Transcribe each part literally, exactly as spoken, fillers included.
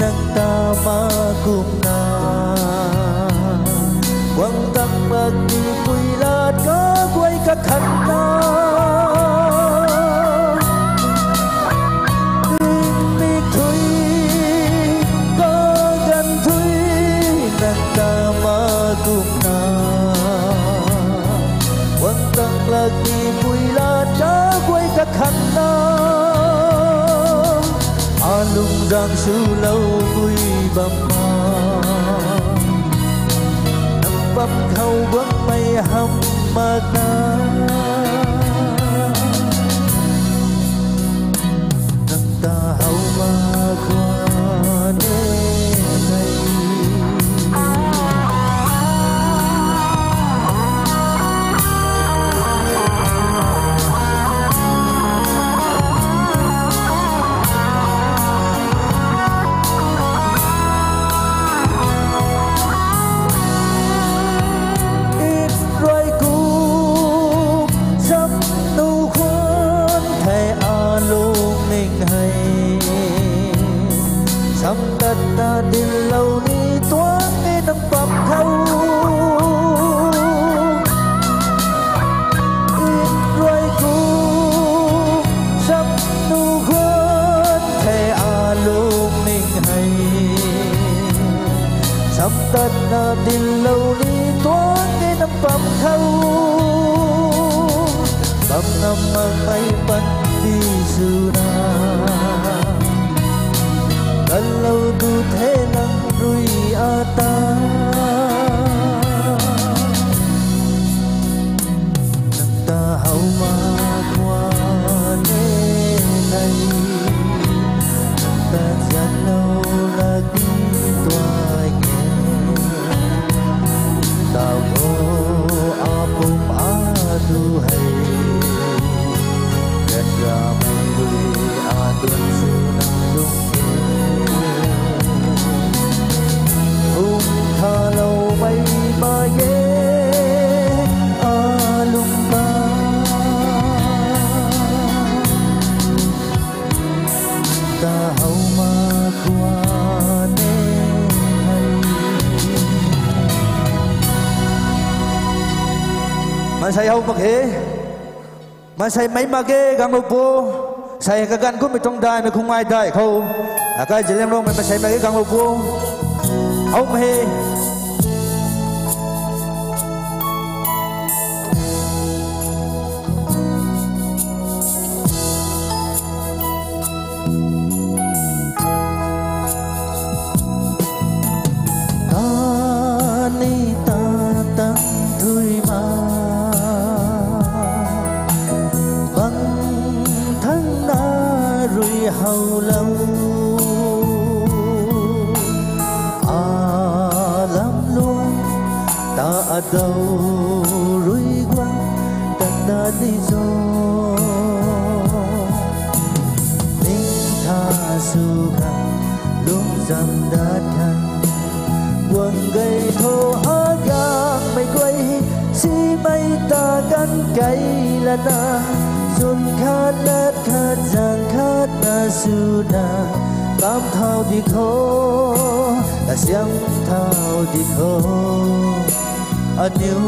Tama kumna, guang tang mak ni pui lat kaguay kakhatna. Tingmik thui, kaganv thui, nang tama kumna. Guang tang mak ni pui lat kaguay kakhatna. Alung zang swlou bui bam ma. Nang pam khou guangmei ham mak na. Nang ta how ma khwan e nei. Nruai ku, sam nu khwan thei alungning hei. Sam tatna dinclou ni tuang e nang pam khou. Nruai ku, sam nu khwan thei alungning hei. Sam tatna dinclou ni tuang e nang pam khou. Bam ngam makmei panty swna. Kanlou tu the nang rui ata. Nang ta how ma khwan e nei. Nang ta zianlou lak ni tuang e. Tau tho apum atu hei. Ganramei rui atun sw nang lung e. Hum thaloumei ma e, alung ba. Ta how ma khwan e hei. Maansei how mak khe. Maansei mei mak ge ganglou pu. Sei kaganv kummei tuang daihmei khung ngai dai khou. Akai Zeliangrongmei maansei mak ge ganglou pu. How mak khe. Kani ta tang thui ma, bang thangna rui howlou. Alam luang ta adou rui guang tat na di zo. Ning tha sw khang lungzam dat khang. Guang gei tho agangmei guay, simei ta ganv kei lana. Chwn khat lat khat zang khat na swna. Kam thau di kho, ta siam thau di kho. Aniu,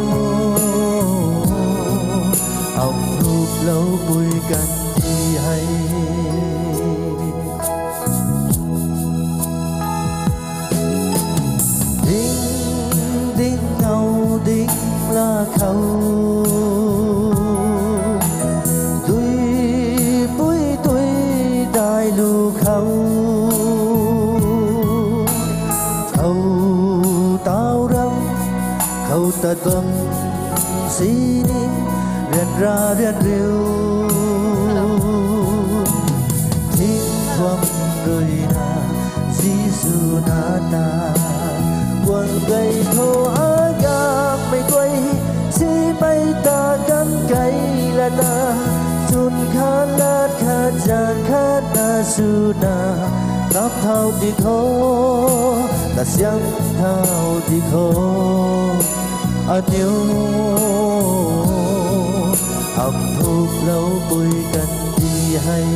am thuplou pui kan di hei. Ding, ding ngau ding la khou. Duipui tui dai lu khou. Khou tau ram, khou tat bam sini, ryanra ryanriu. Thingthuam ruina, Jisu nana. Guang gei tho agangmei guay, simei ta ganv kei lana. Chwn khat lat khat zang khat na swna. Kam thau di kho, ta siam thau di kho. Aniu, am thuplou pui kan di hei.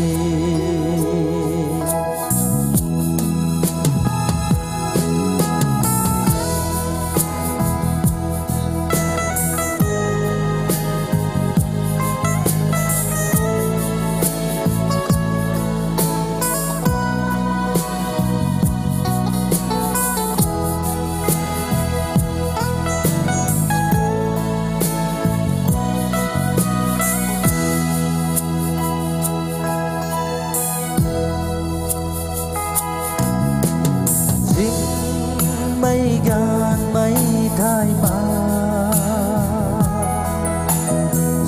Zingmei ganvmei thay ma,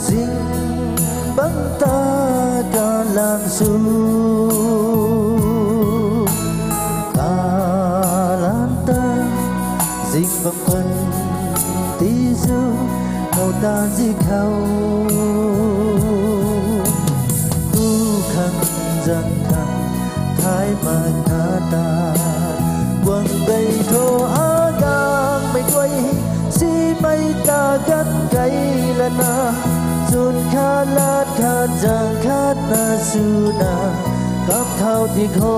zing bam ta kalan sw, kalan ta zing bam kan ti sw, khou ta zi khou, ku khang zang khang thay mak na ta, guang bei tho a gangmei guay, simei ta gan kei lana, chun khat lat khat zang khat na swna, kam thau di kho,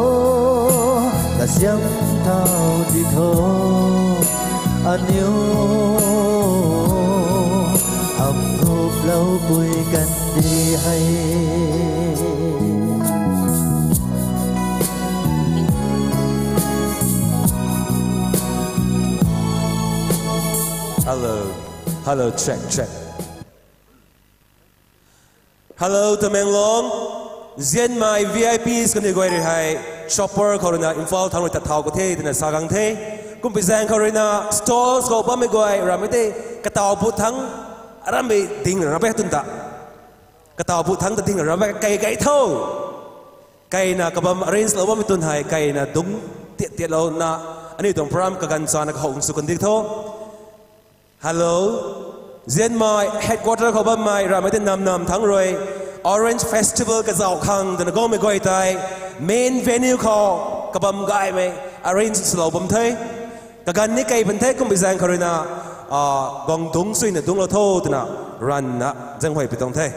kasiam thau di kho, aniu ham khuplou pui kan di hei. Hello. Hello, check, check. Hello, Tamenglong. Nzianmei V I Ps kaniw guay rui hei chopper khou ruina Imphal thangc rui tat thau ka the twna sa gang the. Kumpi zaeng khou ruina stalls khou bammei guay ramei tei kataw bu thangc aramei ding ra bek twn ta. Kataw bu thangc ta ding ra bek kei kei tho. Keina kabam arrange lou bammei twn hei keina dungc tiat tiatlouna aniu tuang program kaganv chana kahou sw kan di tho. Hello. Nzianmei headquarter khou bammei ramei tei nam nam thangc rui Orange Festival kazauh khang twna guangmei guay tei main venue khou kabam gaymei arrange swlou bam the. Kaganv ni kei pan the kumpi zaeng khou ruina, ah, guang dungc suina dungclou tho twna ranvna zaenghuay pi tuang the.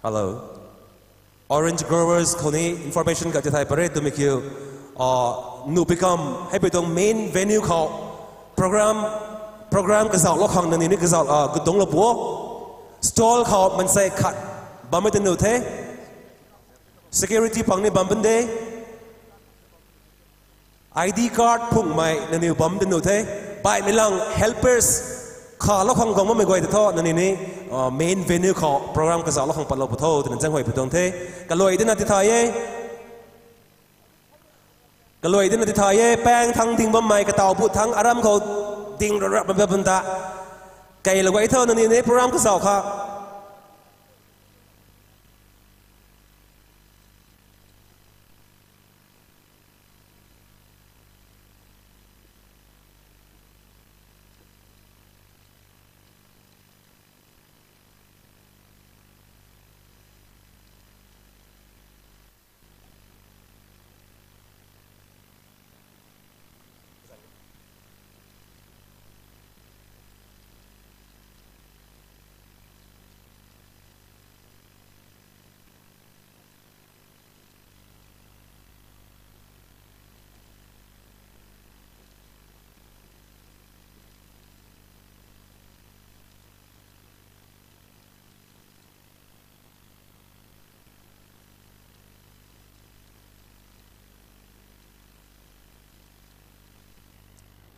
Hello. Orange Growers khou ni information ka tithai pare twmei kiu, ah, nuh pi kam, hei pi tuang main venue khou program, program kazauhlou khang nangniw ni kazauh, ah, kadungclou pu o. Stall khou mansei khat bammei ta nuh the. Security pang ni bam pan de. I D card phungmei nangniw bam ta nuh the. Baihmei lang helpers khalou khang guang bammei guay ta thu nangniw ni, ah, main venue khou program kazauhlou khang patlou pu tho twna zaenghuay pi tuang the. Kaluai dina tithai e. Kaluai dina tithai e, paeng thangc ding bammei kataw bu thangc aram khou ding rarap bam bam ta. Keilou guay tho nangniw ni program kazauh kha.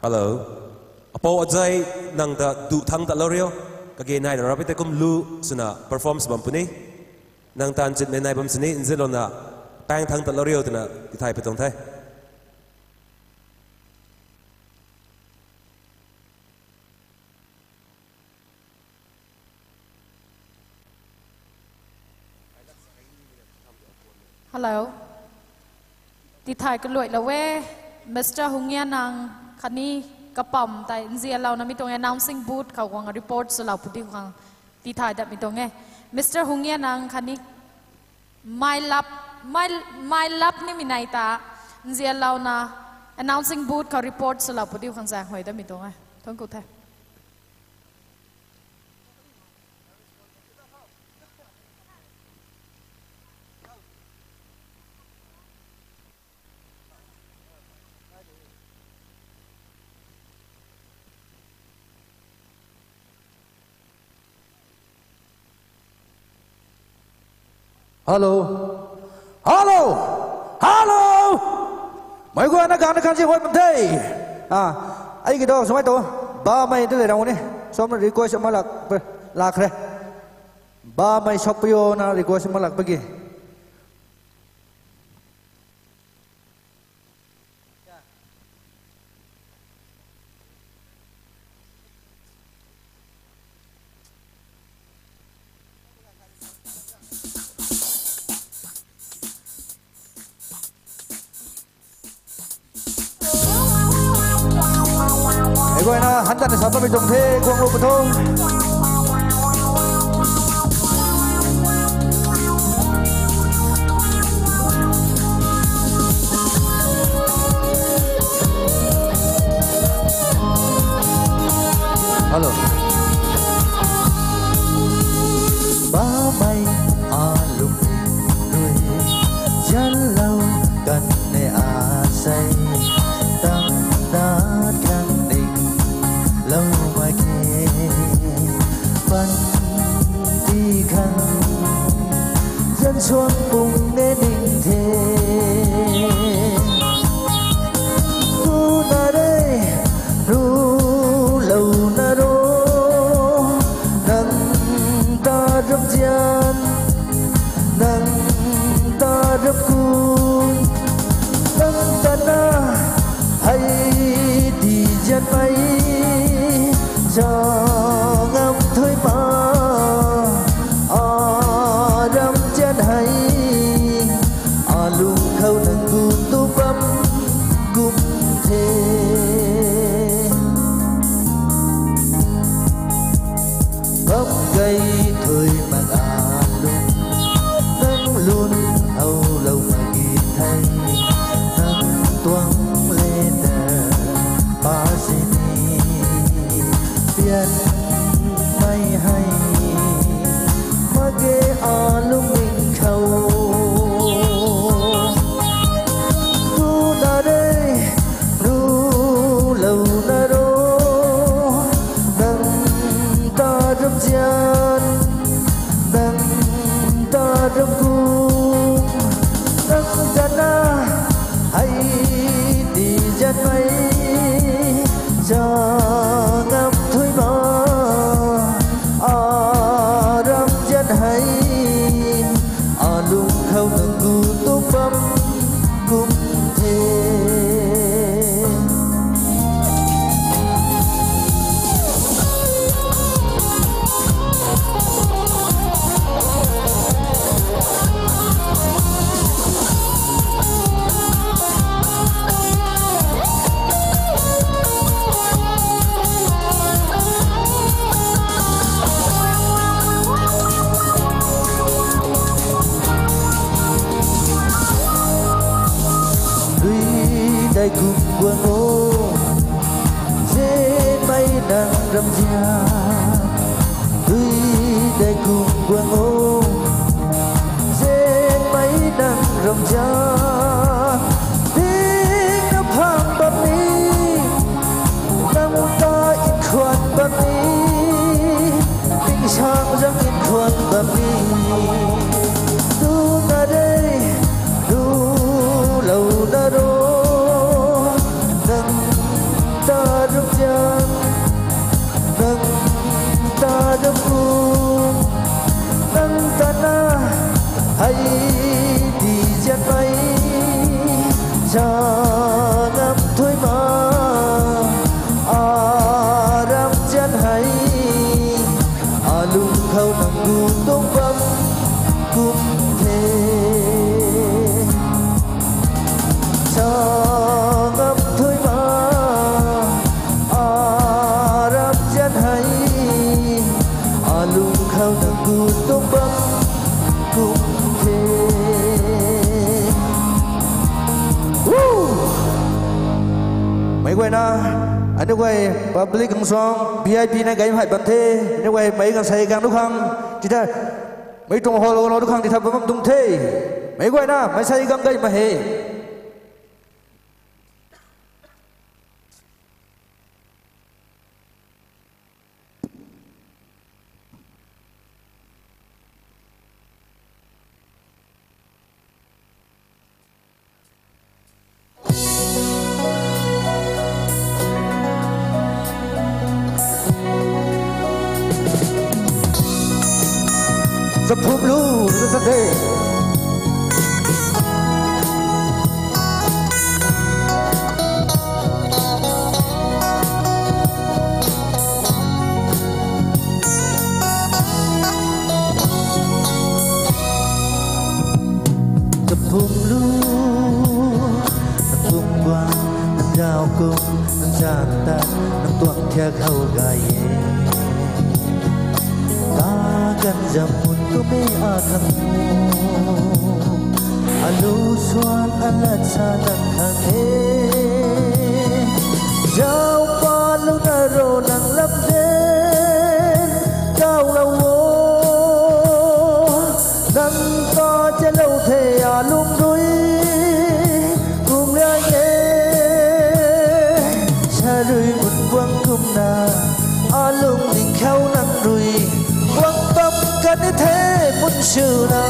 Hello. Apou Ajay, nang ta duh thangc tatlou rio. Kage naina rap tei kum lu swna perform sw bam puni. Nang taanv chitmei nai bam sini nzianlouna paeng thangc tatlou rio twna tithai pi tuang the. Hello. Tithai kaluailou e, Mister Hungianang khatni kapam tei nzianlouna mi tuang announcing booth khou guang report swlou pu diu khang tithai datmei tuang e. Mister Hungianang khatni Mailap, Mai, Mailap nimei nai ta nzianlouna announcing booth khou report swlou pu diu khang zaenghuay datmei tuang e. Thuanc ku the. Hello. Hello. Hello. Meic guayna ganv na khan si huay bam the. A, ai ki do swmei tu. Bamei tu le rang ni. Swm request ma lak pe, lak re. Bamei Sokpiona request ma lak pe ki. Ei guayna han tan sa tamei tuang the, guang lu pu tho. Hello. Bamei alung rui, zan lou kan ne asei, tang dat kan ding lou mak khe, pan ti khang, zan suang pung ne ning the. Ru na re, ru lou na ro, nang ta rap zian, nang ta rap ku, nang ta na, hei di zianmei, sa ngam thui ma, a ram zian hei, a lung khou nang gu tu bam kum the. Bam gay thui mak a lung, nang lun hou lou mak gi thei, nang tuang letter pa sini, pianmei hei, mak ge a lungning khou. Ru na re, ru lou na ro, nang ta rap zian, nang ta rap ku, nang ta na, hei di zianmei, sa ngam thui ma, a ram zian hei, a lung khou nang gu tu bam kum the. Dui dei kum guang o, zenmei nang ram zia. Dui dei kum guang o, zenmei nang ram zia. Ding na phang bam ni, nang ta in khwan bam ni, ding sang zang in khwan bam ni. Tu na re, ru lou na ro, nang ta rap zian, nang ta rap ku, nang ta na, hei di zianmei, sa ngam thui ma, a ram zian hei, a lung khou nang gu tuang bam kum the. Sa ngam thui ma, a ram zian hei, a lung khou nang gu tuang bam kum the. Woo! Meic guayna, aniu guay public khang suang V I P na gay hei bam the, aniu guay meic guayna sei gang nu khang, titha, meic tuang hall lou nu khang titha bam tuang the. Meic guayna, meic sei gang gay ma he. Chaphum lu, lu sa the. Chaphum lu, nang kum guang, nang zau kum, nang zan tat, nang tuang thiak hou gay e. Kaganv zam mun kum e akhang, alu suan alat sa nang khang e. Zau pa lu na ro nang lam zen, kau lou o. Nang ta chalou the alung rui, kum ria e. Sa rui mun guang kumna, alung ning khou nang rui, guang bam kan the mun suna.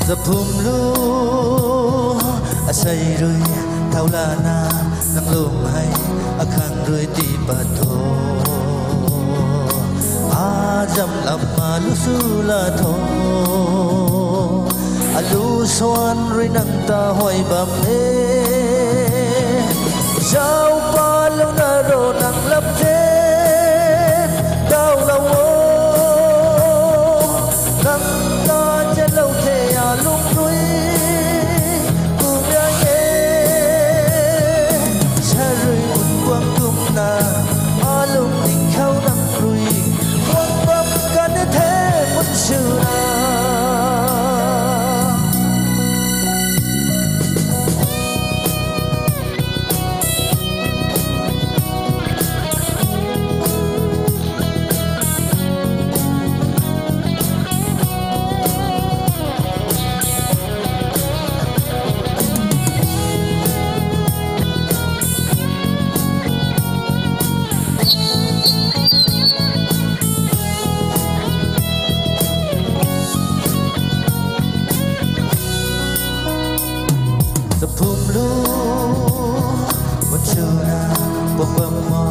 Chaphum lu, asei rui, thau lana, nang lung hei, akhang rui tii pat tho. Azam lam ma lu su la tho. Alu suan rui nang ta huay bam e. Zau pa lu na ro nang lam zen, kau lou o. Nang ta chalou the alung rui, kum ria e. Sa rui mun guang kumna, alung ning khou nang rui, guang bam kan the mun suna. Chaphum lu, mun suna, bam bam ma,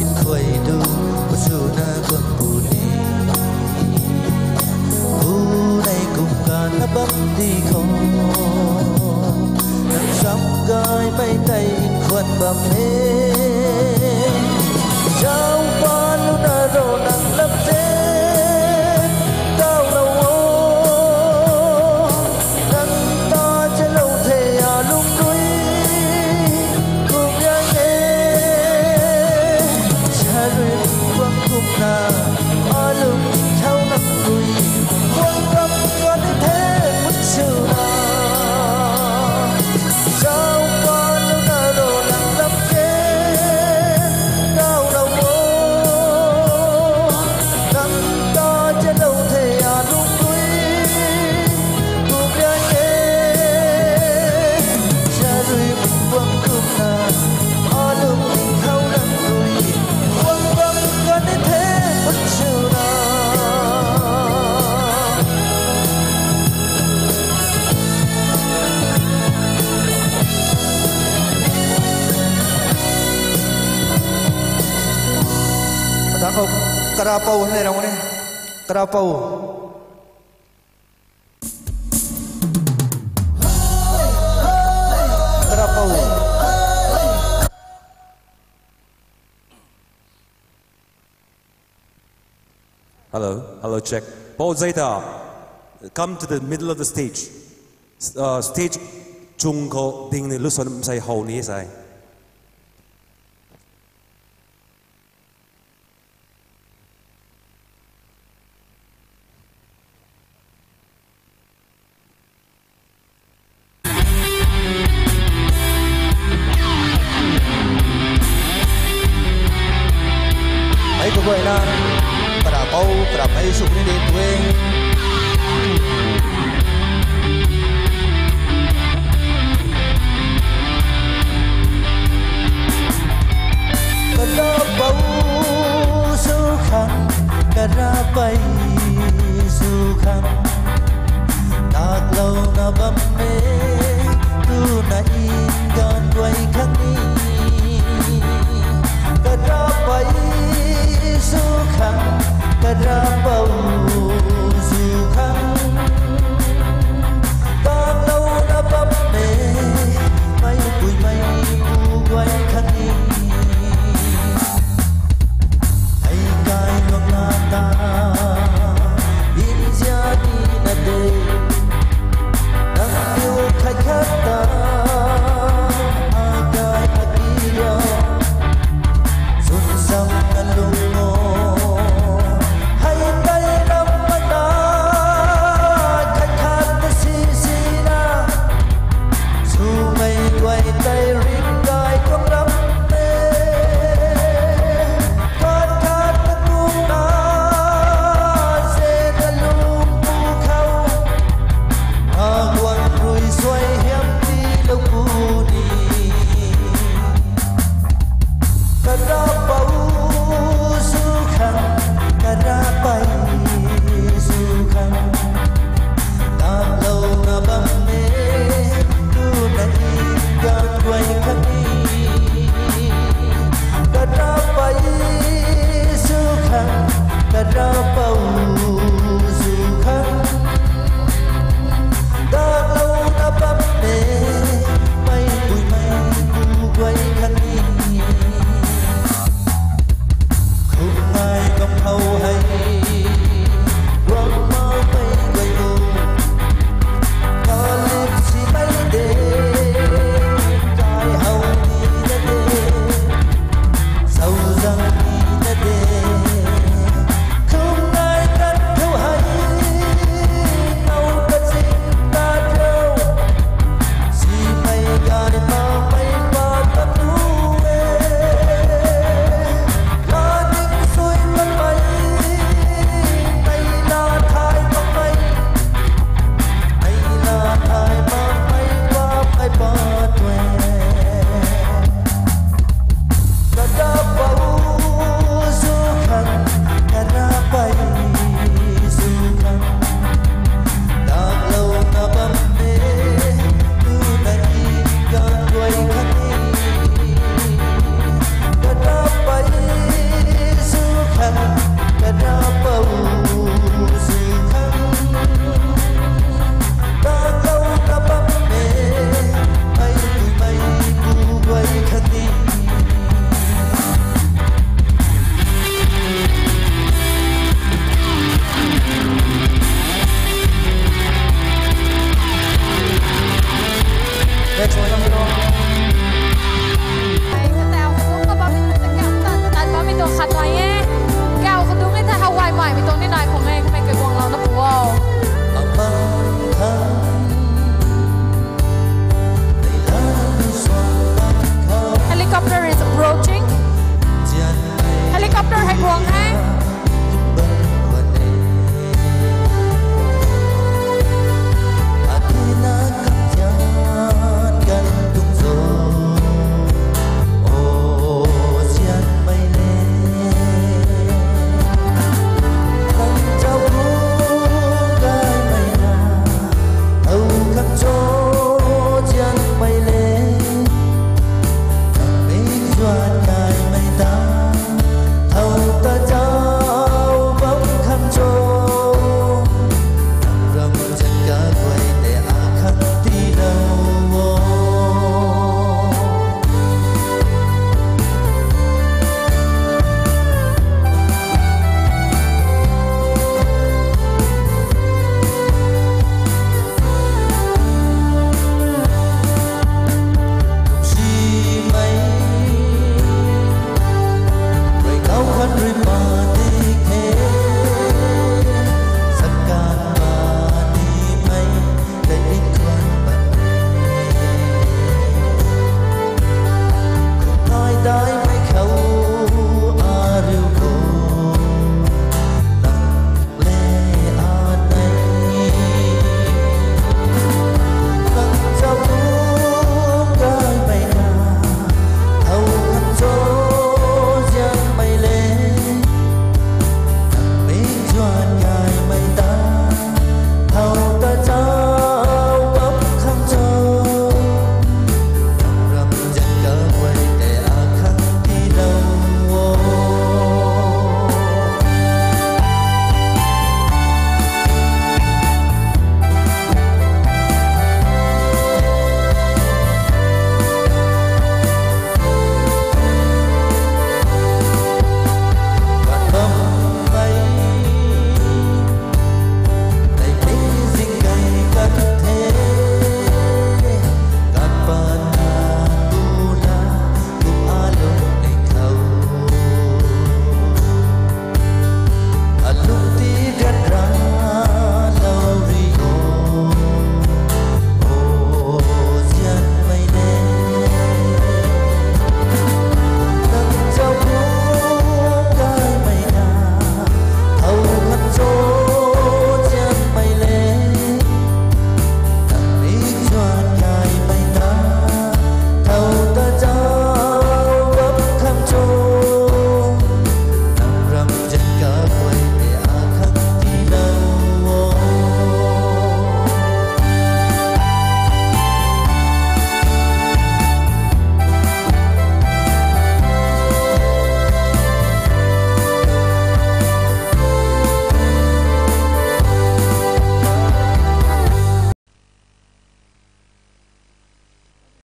in khuay du, mun suna, bam bu ni. Bu nei kum kan na bam di khou, nang sam gaymei tei in khwan bam e. Zau pa lu na ro nang lam zen, kau lou o. Nang ta chalou the alung rui, kum ria e. Sa rui mun guang kumna, alung ning khou nang rui, guang bam kan the mun suna. Zau pa lu na ro nang lam zen, kau lou o. Nang ta chalou the alung rui, kum ria e. Sa rui mun guang kumna, alung ning khou nang rui, guang bam kan the mun suna. Atang khou, karapou nei rang ne. Karapou. Karapou. Hello, hello, check. Pou Zaita, come to the middle of the stage. S-, uh, stage chung khou ding ni lu swan sei how ni sai. Hei kaguayna, karapou, karapei sw ni de tue. Karapou sw khang, karapei sw khang, taklouna bam e, tuna in ganv guay